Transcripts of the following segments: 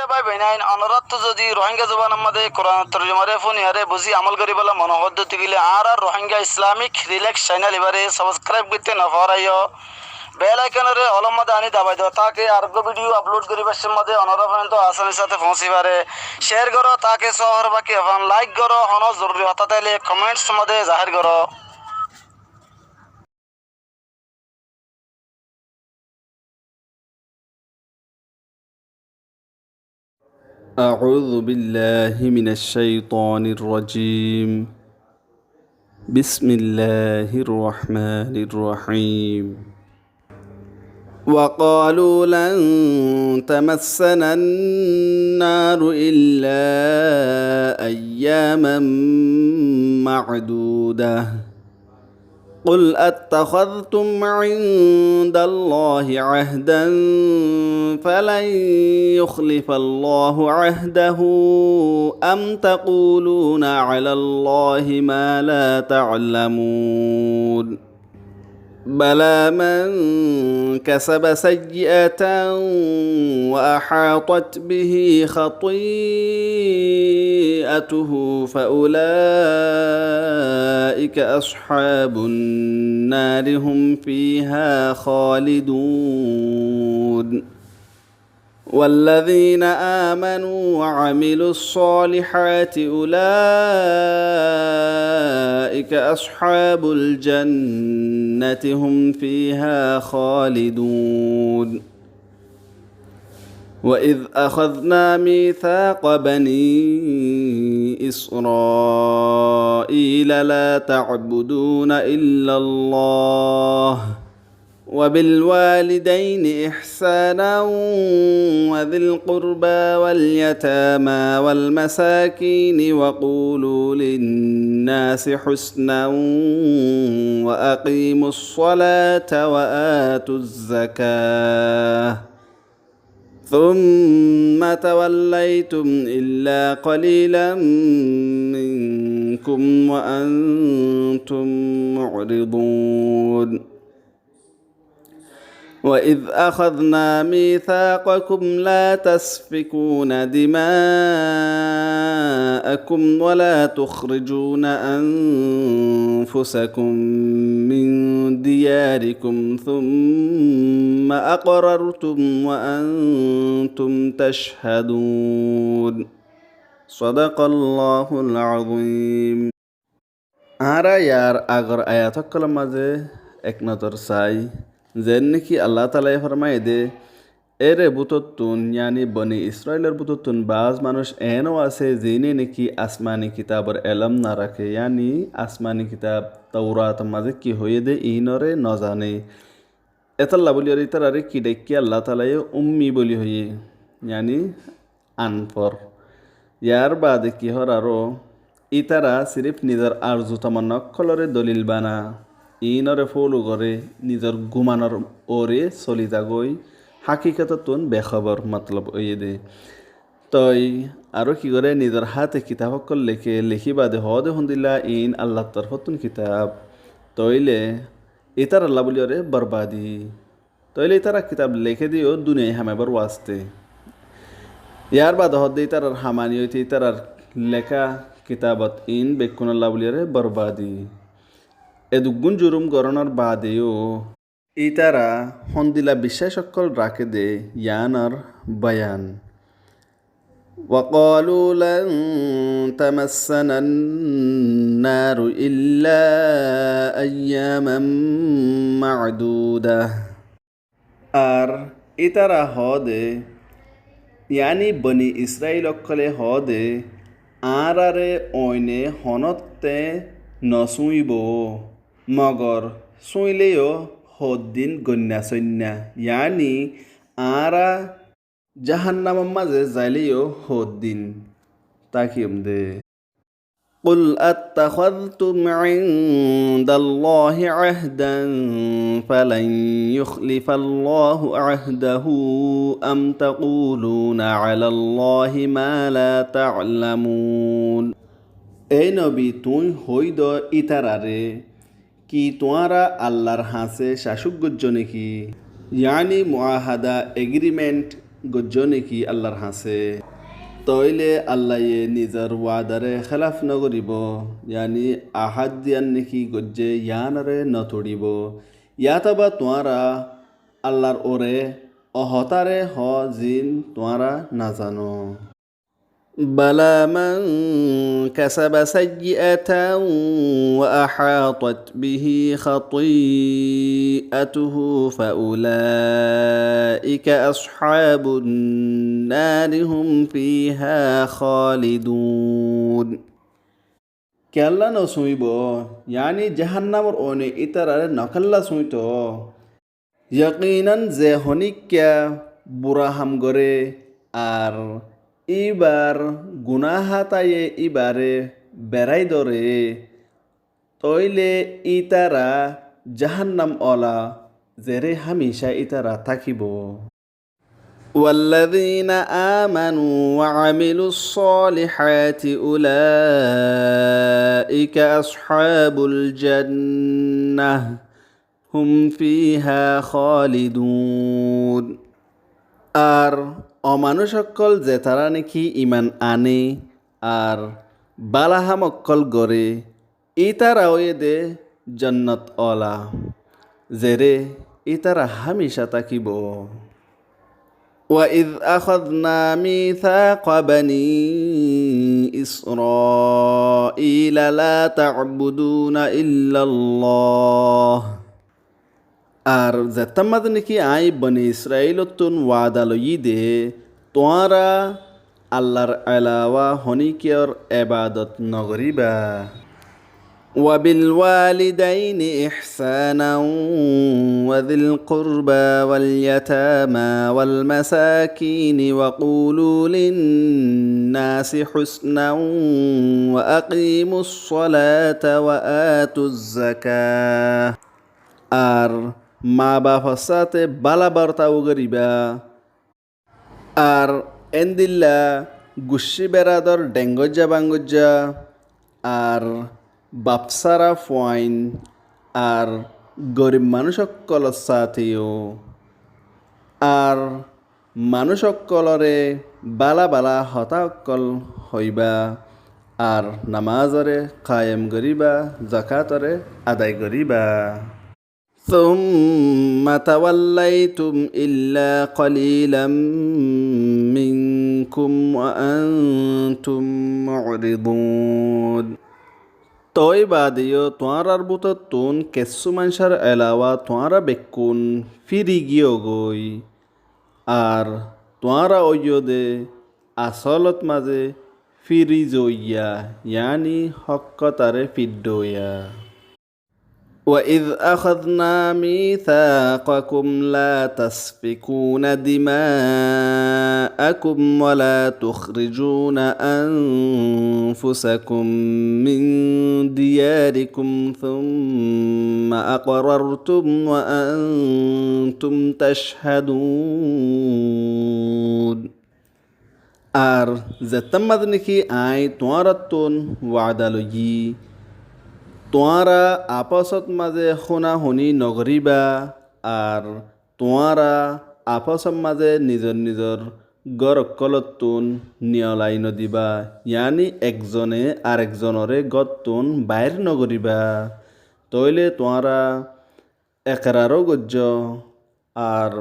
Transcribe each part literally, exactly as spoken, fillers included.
Bái boináin, onoráttu zodi Rohingya zubanor mazé Kuran torjumare fúniyaré buzí amol goríbolla mone hoódde óile, añárar Rohingya Islamic Relax channel ibáre subscribe goitté no fúraiyo. Bell icon ore all or mazé aní dabai do, táke areggwá video upload goríbar somot onorár foijjonto asani sáte foóñsi fare. Share goró, táke sóhor baki efán like goró, honó zoruri hotá táile comments or mazé zahér goró. أعوذ بالله من الشيطان الرجيم. بسم الله الرحمن الرحيم. وقالوا لن تمسنا النار إلا أياما معدودة. قل أتخذتم عند الله عهدا فلن يخلف الله عهده أم تقولون على الله ما لا تعلمون. بلى من كسب سيئة وأحاطت به خطيئته فأولئك أصحاب النار هم فيها خالدون. والذين آمنوا وعملوا الصالحات أولئك أصحاب الجنة هم فيها خالدون. وإذ أخذنا ميثاق بني إسرائيل لا تعبدون إلا الله وبالوالدين إحسانا وذي القربى واليتامى والمساكين وقولوا للناس حسنا وأقيموا الصلاة وآتوا الزكاة ثم توليتم إلا قليلا منكم وأنتم معرضون. وإذ أخذنا ميثاقكم لا تسفكون دماءكم ولا تخرجون أنفسكم من دياركم ثم أقررتم وأنتم تشهدون. صدق الله العظيم. Añára yar agor ayat ókkolor mazé ek nozor sai, zeén niki Allah taalaye formaiyé dé, ére bútottún, yáni Boni Israilor bútottún baáz manúic eénou asé, ziíne niki asmani kitabor elóm noraké, yáni asmani kitab Taurat mazé ki hoiyé dé, iínoré nozané. Étolla bóliyoré ítararé ki dhaikké, Allah taalaye ummi bóli hoiyé, yáni anfor. Yar baade ki hoór aró, ítara siríf nizor arzu tamanna ókkolóre dolil bana, iínoré fólu goré, nizor gumanor uore soli zagói, hákikotottún behóbor, motolob óiye dé. Toi aró ki goré, nizor háte kitab ókkol leké, lekí baade hoó dé hondilla iín Allar torfóttun kitab. Toile ítaralla bóliyoré borbadi. Toile ítara kitab leké dé yó duniyai hamaibar waste. Yar baade hoó dé ítarar hamani óite ítarar leká kitabot iín bekkúnolla bóliyoré borbadi. Eduggún jurum gorónor baade yó ítara hondilla biccác ókkol raké dé, yiánor boyan. وقالوا لن تمسنا النار إلا أياما معدودة. Ar ítara hoó dé, yáni Boni Israil ókkolé hoó dé, añáráre oine honótte nosúñibou, mogor súñile yó hoddin goinna soinna, yáni añára jahannamor mazé zaile yó hoddin tákiyum dé. قل أتخذتم عند الله عهدا فلن يخلف الله عهده أم تقولون على الله ما لا تعلمون. Éi nobi, tuñí hoóido ítararé, ki tuáñra Allar hañsé cacúk goijjó néki? Yáni muahada, egrimint, goijjó néki Allar hañsé. Tóile Allaye nizor wadaré hélaf nogoríbou, yáni ahad ziyán néki goijjé yíanoré notuçibóu. Yátoba tuáñra Allar uore ó hotáre hoó ziín tuáñra nazano. بلى من كسب سيئة وأحاطت به خطيئته فأولئك أصحاب النار هم فيها خالدون. Kiyólla nosuñibóu, yáni jahannamor uone ítararé nokélla suñitóu. Yakinan ze honíkka bura ham goré ar íbar gunáha táye íbaré berái dóre, tóile ítara jahannam ola, zeré hámicá ítara tákibou. والذين آمنوا وعملوا الصالحات أولئك أصحاب الجنة هم فيها خالدون. Ar omanúic ókkol zetará néki iman ané ar bála ham ókkol goré, ítara óiye dé jonnot ola, zeré ítara hámicá tákibou. وإذ أخذنا ميثاق بني إسرائيل لا تعبدون إلا الله. Ar zettán mazé néki aññí Boni Israilóttun wada loiyí dé, tuáñra Allar elawa honíkiyór ebadot nogoríba. وبالوالدين إحسانا وذي القربى واليتامى والمساكين وقولوا للناس حسنا وأقيموا الصلاة وآتوا الزكاة. Ar maa bafor sáte bála bortau goríba. Ar éndilla guccí berador dhengoijja bangoijja, ar bafsára fuain, ar gorib manúic ókkolor sáteyo, ar manúic ókkolóre bála bála hotá ókkol hoibá, ar namazoré kayem goríba, zakátoré adai goríba. ثم توليتم إلا قليلا منكم وأنتم معرضون. Tói baade yó tuáñrar bútottun kessú maincór elawa tuáñra bekkún fíri giyógoi. Ar tuáñra óiyo dé asólot mazé fíri zoiya, yaáni hók hotáre fír dhoiya. وإذ أخذنا ميثاقكم لا تسفكون دماءكم ولا تخرجون أنفسكم من دياركم ثم أقررتم وأنتم تشهدون. Ar zettán mazé néki aññí tuáñrattun wada loiyí, tuáñra afosot mazé húna-húni nogoríba, ar tuáñra afosot mazé nizor nizor gór ókkolóttun niyolai nodibá, yaáni ekzone arekzonoré góttun baáir nogoríba. Tóile tuáñra ekerar ó goijjó, ar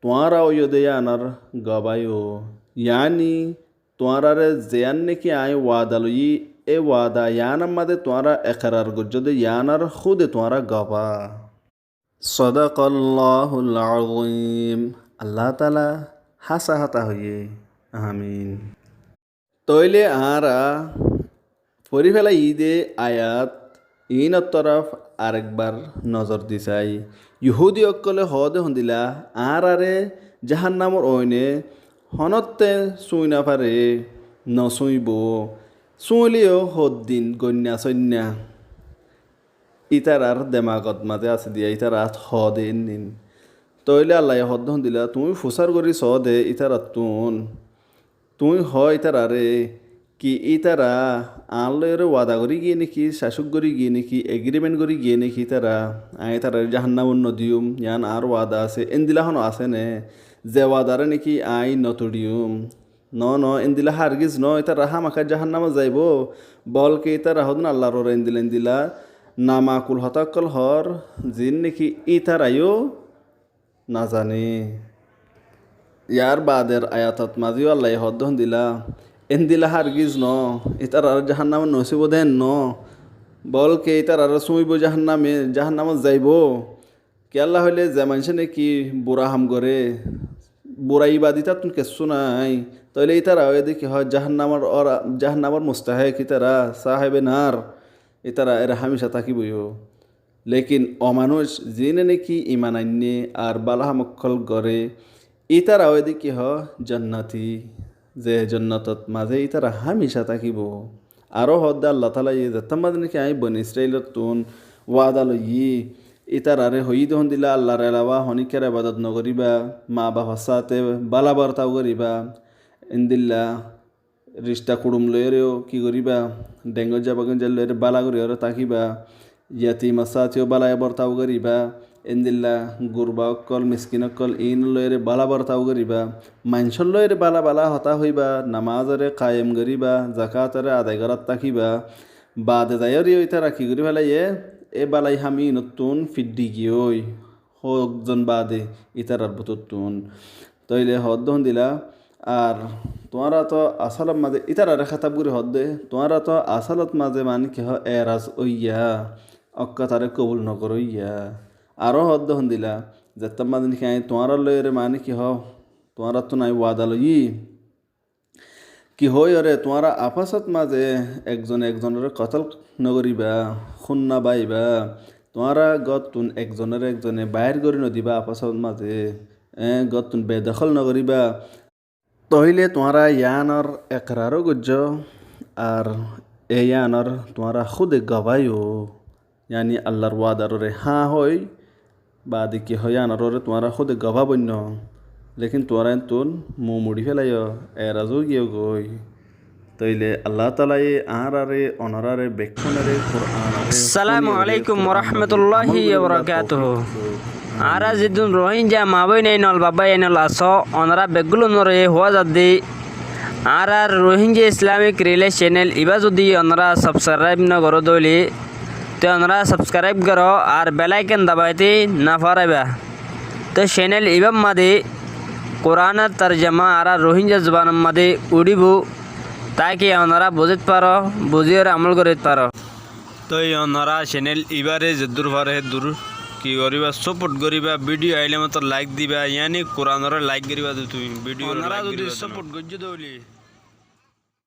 tuáñra óiyo dé yíanor gobáyo, yaáni tuáñráre ziyán néki aññí wada loiyí, é wada yíanor mazé tuáñra ekerar goijjó dé yíanor húde tuáñra gobá. صدق الله العظيم. Allah taala hása hotá hoiyé. Amin. Tóile añára fori félaiyí dé ayat iínor torof arekbar nozor di sai. Yuhúdi ókkolé hoóde hondila, añáráre jahannamor uoine honótte súñi nofaré, nosúñibou. Súñile yó hoddin goinna sóinna. Ítarar demagot mazé asé diya, ítara hoóde innin. Tóile Allaye hoódde hondila, tuñí fusár gorí soóde ítarattún. Tuñí hoó ítararé, ki ítara añár loiyóre wada gorí giyé néki, cacúk gorí giyé néki, egiriment gorí giyé néki ítara, aññí ítararé jahannamot nodiyum, yián añár wada asé, éndila honó asé né? ze wadaré néki aññí notuçiyúm. Noó, noó, endila hargiz noó, ítara hámaka jahannamot zaibóu, bólke ítara hoódde Allar uore endila endila namakul hotá ókkol hoór, ziín néki ítarayó nazané. Yar bader ayatot mazé yó Allaye hoódde hondila, endila hargiz noó, ítararé jahannamot nosíb ódde noó, bólke ítararé súñibou jahanname, jahannamot zaibóu. Kiyólla hoilé ze maincé néki bura ham goré, bura ibaditáttun kessú nái, tóile ítara óiye dé ki hoó, jahannamor ora-, jahannamor mustahek ítara, sáhebe nar, ítara ere hámica tákibou yó. Lekin omanúic ziíne néki iman ainné ar bála ham ókkol goré, ítara óiye dé ki hoó, jonnati, ze jonnotot mazé ítara hámica tákibou. Aró hoódde Allataalaye zettá mazé néki aññí Boni Israilottún wada loiyí, ítararé hoiyí dé hondila Allar elawa honíkkar ebadot nogoríba, maa bafor sáte bála bortau goríba, endila ricta kuçum loiyóre yó ki goríba, dhenggóijja bagóijja loiyóre bála goríyore tákiba, yatimor sáte yó bála bortau goríba, endila gurba ókkol, miskin ókkol, iín loiyóre bála bortau goríba, maincór loiyóre bála bála hotá hoibá, namazoré kayem goríba, zakatoré adai gorát tákiba, bade zaiyóre yó ítara ki gorí félaiyé, e bálai ham iínottún fiddhi giyói. Hók zon bade ítarar bútottún. Tóile hoódde hondila, ar tuáñra toó asólot mazé, ítararé hétab gorí hoódde, tuáñra toó asólot mazé mani ki hoó, eraz óiya, ókkataré kobul nogoróiya. Aró hoódde hondila, zettá mazé néki aññí tuáñrar loiyóre mani ki hoó, tuáñrattún aññí wada loiyí. Ki hoóiyoré tuáñra afásot mazé ekzone ekzonoré kotól nogoríba, hún nobáiba, tuáñra góttun ekzonoré ekzone baáir gorí nodibá afásot mazé, eé, góttun bedókol nogoríba. Tóile tuáñra yíanor ekraró goijjó, ar e yíanor tuáñra húde gobáiyo, yáni Allar wadaroré háñ hoói, bade ki hoó yíanororé tuáñra húde gobá boinno, lekin tuáñra entún mu muçi félaiyó, eraz ói giyó goi. Tóile Allataalaye añáráre, onoráre, bekkúnoré Kuranore Assalamu alaikum warahmatullahi wabarakatuhu. Añára zedún Rohingya maa bóin ainol, baba ainol asó, onorá beggúlunore huá zadde, añárar Rohingya Islamic Relay Channel ibá zudi onorá subscribe nogoró dóile, te onorá subscribe goró ar bell icon dabaite nofóraiba. Te channel ibár mazé Kuranor torjoma añára Rohingya zubanor mazé uçíbo, táki onorá buzít faro, buzíyoré amól gorít faro. Toi onorá channel ibáre zeddúr faro heddúr ki goríba, support goríba, video aile motor like diba, yáni Kuranoré like goríba de tuñí, video onorá zudi support goijjó dóile.